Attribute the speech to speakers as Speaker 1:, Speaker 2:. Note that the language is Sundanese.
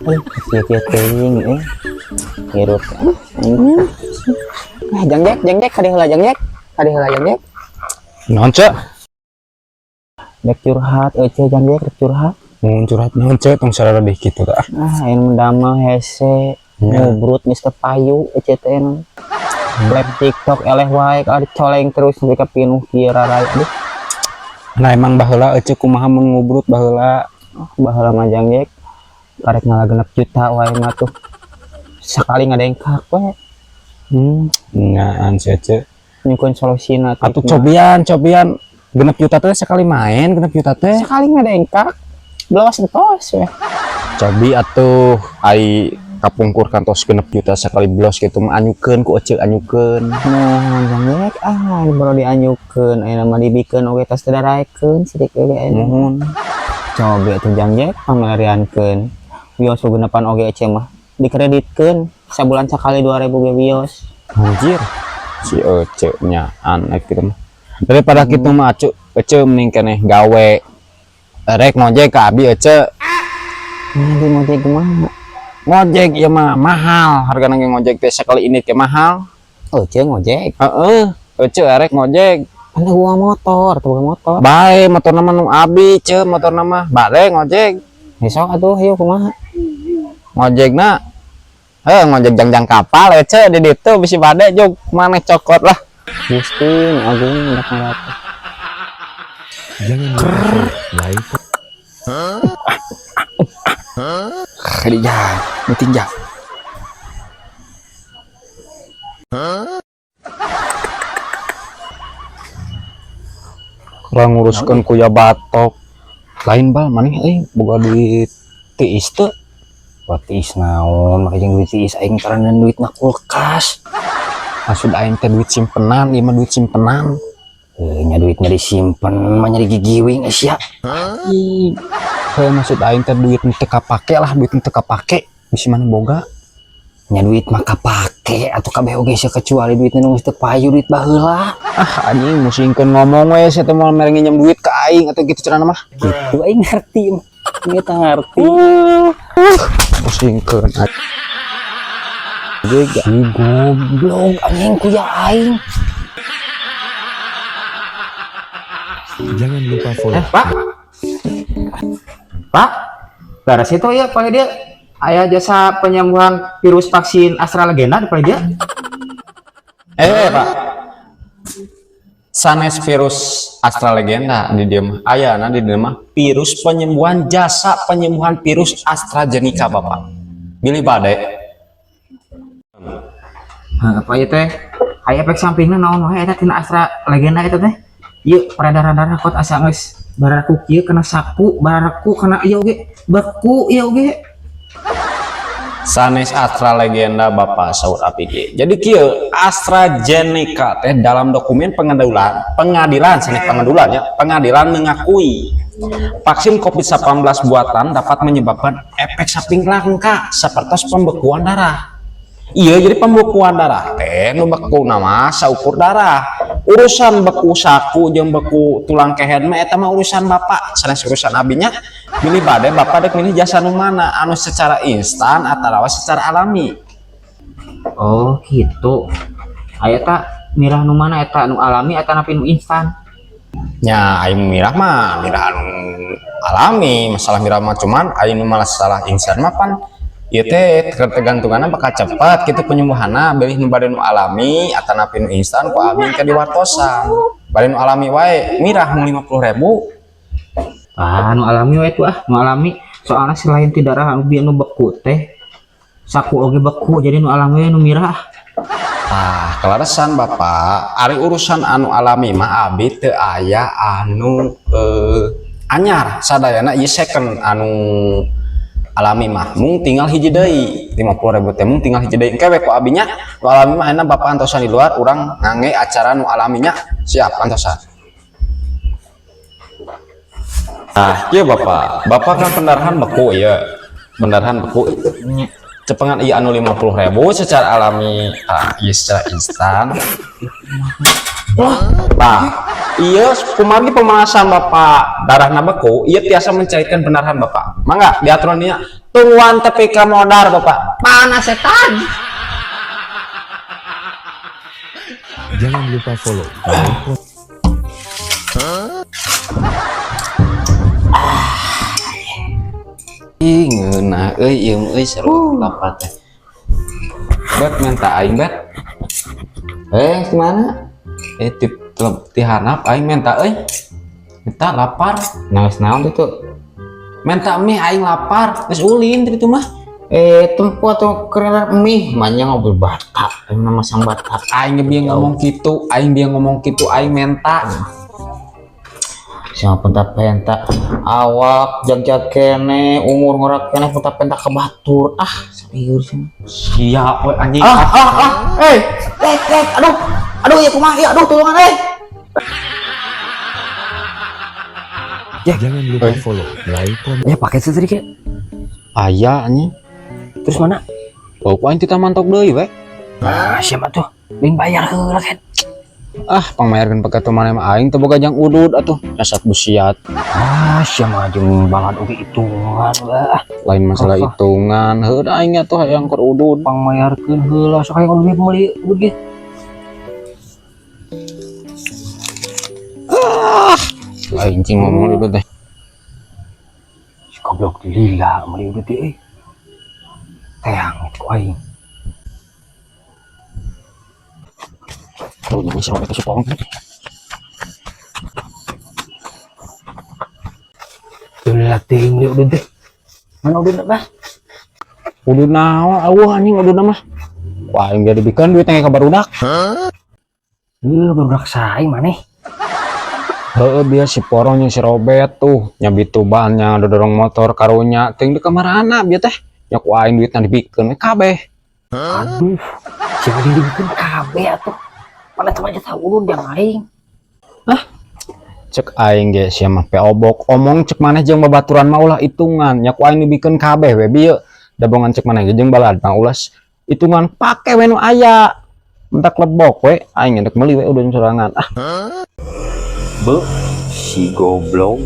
Speaker 1: Kieu-kieu teuing eh. Hirup. Ah, Jang Jack, Jang Jack, kade heula Jang Jack. Kade heula Jang Jack.
Speaker 2: Naon, Cek?
Speaker 1: Dek curhat euy, Jang Jack, dek curhat.
Speaker 2: Mun curhat naon, Cek? Tong sararabih kitu tah.
Speaker 1: Ah, aya nu damel hese. Ngubrut geus teu payu euy teh nu. Live TikTok eleh wae ka dicoleng terus sampai ka pinuh kieu rarai. Aduh,
Speaker 2: Nah, emang baheula ece kumaha mun ngubrut baheula?
Speaker 1: Oh, baheula mah Jang Jack. Karek ngala 6 juta wae mah tuh. Sakali ngadengkak we.
Speaker 2: Ngaan si Ece.
Speaker 1: Nyungkeun solusina teh.
Speaker 2: Atuh cobian, cobian 6 juta teh sekali main 6 juta teh.
Speaker 1: Sekali ngadengkak. Belas entos we.
Speaker 2: Cobi atuh, ai kapungkur kantos 6 juta sekali blos gitu mah anyukeun ku Ece, anyukeun.
Speaker 1: Mohon Jang Jack, ah baru dianyukeun, ayeuna mah dibikeun oge tos teu daraekeun sidik oge ayeuna.
Speaker 2: Mohon.
Speaker 1: Coba tuh Jang Jack pamelariankeun. Wios genepan oge ece mah dikreditkeun sabulan sakali 2000 ge wios.
Speaker 2: Anjir. Si Ece nyaan gitu mah. Daripada kitu mah acu Ece mending keneh gawe. Rek ngojek ka abi Ece.
Speaker 1: Nanti mau jadi kumaha?
Speaker 2: Ngojek ieu mah mahal, hargana ge ngojek teh sekali ini teh mahal.
Speaker 1: Oh, ce ngojek.
Speaker 2: Heeh, Ece erek ngojek.
Speaker 1: Kan gua motor, tuh gua motor.
Speaker 2: Bae motor nama nu abi ce motor nama bale ngojek.
Speaker 1: Besok atuh hayu kumaha?
Speaker 2: Ngojekna eh ngojek jangjang kapal Ece di ditu bisi bade jog maneh cokot lah.
Speaker 1: Gusti Agung ndak ngarep.
Speaker 3: Jangan lupa follow, like,
Speaker 2: Kadi jauh, penting jauh. Kurang nguruskeun kuya batok. Lain bal maneh euy boga duit tiis teu?
Speaker 1: Buat tiis naon, make jeung duit tiis aing karena duit na kulkas.
Speaker 2: Maksud aing teh duit simpenan, ieu mah duit simpenan.
Speaker 1: Eh, nya duitnya disimpen mah nyari gigiwing sia.
Speaker 2: Ih, heuh maksud aing teh duit teu kapake lah, duit teu kapake. Bisi maneh boga.
Speaker 1: Nya duit mah kapake atuh kabeh oge sia kecuali duitnya nu geus teu payu duit baheula.
Speaker 2: Ah anjing musingkeun ngomong we sia teh moal mere nginjem duit ka aing atau gitu cenah mah.
Speaker 1: Gitu aing ngerti mah. Kita ngerti.
Speaker 2: Musingkeun.
Speaker 1: Si goblok anjing kuya aing.
Speaker 3: Jangan lupa follow,
Speaker 4: Eh, Pak. Pak, beres itu ya Pak dia aya jasa penyembuhan virus vaksin AstraZeneca di Pak dia.
Speaker 2: Eh, Pak. Sanes virus AstraZeneca di dieu mah. Ayana di dieu mah virus penyembuhan, jasa penyembuhan virus AstraZeneca, Bapak. Bilih bade.
Speaker 4: Hah, apa ieu teh? Aya efek sampingna naon wae eta tina AstraZeneca eta teh? Ieu peredaran darah kot asa geus baraku kieu kena saku, baraku kena ieu oge, beku ieu oge.
Speaker 2: Sanes AstraZeneca, Bapak, saur APG. Jadi kieu AstraZeneca teh dalam dokumen pengadilan, pengadilan sanes pengadilan ya, pengadilan mengakui vaksin COVID-19 buatan dapat menyebabkan efek samping langka seperti pembekuan darah. Iya, jadi pembekuan darah teh nu beku nama saukur darah. Urusan beku saku jeung beku tulang kehed mah eta mah urusan Bapak, sanes urusan abinya. Bilih bade Bapak dek milih jasa nu mana, anu secara instan atau secara alami.
Speaker 4: Oh, gitu. Aya ta mirah nu mana eta, nu alami atau napi nu instan?
Speaker 2: Nya aing mirah mah mirah anu alami, masalah mirah mah cuman aing nu masalah instan mah pan ieu teh tergantunganna bakal cepat gitu penyembuhanna. Bilih nu bade nu alami atau napi nu instan ku abi ke diwartosan. Bade nu alami wae mirah mung 50.000.
Speaker 4: Ah, nu alami wae tuh ah, nu alami. Soalnya selain ti darah anu bieu nu beku teh, saku oge beku, jadi nu alami we nu mirah.
Speaker 2: Ah, kaleresan Bapak, ari urusan anu alami mah abi teu aya anu anyar sadayana ieu second anu alami mah mung tinggal hiji deui 50.000 teh mung tinggal hiji deui engke we ku abinya nu alami mah. Ayeuna Bapak antosan di luar, urang ngangge acara nu alaminya. Siap antosan. Ah iya Bapak, Bapak kan pendarahan beku ya, pendarahan beku cepengan iya anu 50.000 secara alami. Ah iya secara instan. Nah, iya kumargi pemanasan Bapak darahna beku, iya tiasa mencairkan pendarahan Bapak. Mangga diaturan. Tungguan tepi ka modar Bapak. Panas setan.
Speaker 3: Jangan lupa follow, like,
Speaker 2: Ih, ngeunah euy ieu mah euy seru lapar teh. Bet minta aing bet.
Speaker 4: Eh, kemana?
Speaker 2: Eh ti ti hanap aing minta euy. Minta lapar.
Speaker 4: Nangis naon tuh tuh?
Speaker 2: Minta mie aing lapar. Geus ulin tadi itu mah.
Speaker 4: Eh, tempo atau keren mie, manya ngobrol Batak, ini nama sang Batak.
Speaker 2: Aing ge bieu ngomong kitu, aing bieu ngomong kitu, aing menta.
Speaker 4: Siapa penta-penta awak jag-jag kene, umur ngorak kene penta-penta ke batur. Ah, serius sih.
Speaker 2: Sia we anjing.
Speaker 4: Ah, ah, ah, eh, eh, eh, aduh, aduh, ya kumaha, ya, aduh, tulungan, eh.
Speaker 3: Jangan lupa follow, like, komen.
Speaker 1: Ya pakai sih tadi kayak.
Speaker 2: Aya anjing.
Speaker 1: Terus mana?
Speaker 2: Bau ku aing teu mantok deui we.
Speaker 1: Ah, siapa tuh? Bing bayar heula kan.
Speaker 2: Ah, pangmayarkeun pakai tuh maneh mah aing teu boga jang udud atuh. Dasar busiat.
Speaker 1: Ah, siapa jeung balad oge hitungan lah.
Speaker 2: Lain masalah
Speaker 1: Apa?
Speaker 2: hitungan, heuh da aing atuh hayang keur udud.
Speaker 1: Pangmayarkeun heula sok hayang duit meuli udud ge.
Speaker 2: Lain cing ngomong itu teh.
Speaker 1: Si goblok lila meuli udud teh euy. Teang ku aing.
Speaker 2: Tuh nyanyi si Robert si Pong.
Speaker 1: Lila teuing meuli udud teh. Mana udud bah?
Speaker 2: Udud naon eueuh anjing udud mah. Wah, aing jadi dibikeun duit teh ka barudak.
Speaker 1: Heuh, barudak saing maneh.
Speaker 2: Heeh, biar si Porong jeung si Robert tuh nyabituban nya dodorong motor karunya teuing di kamarana bieu teh. Nya ku aing duitna dibikeun we kabeh.
Speaker 1: Aduh, siapa yang dibikin kabeh atuh. Mana teman jatah ulun yang aing.
Speaker 2: Cek aing ge sia mah peobok omong cek maneh jeung babaturan mah ulah hitungan nya ku aing dibikeun kabeh we bieu. Dabongan cek maneh ge jeung balad mah ulah hitungan pake we nu aya. Mentak lebok we aing endek meuli we udun sorangan. Ah.
Speaker 5: Be, si goblok.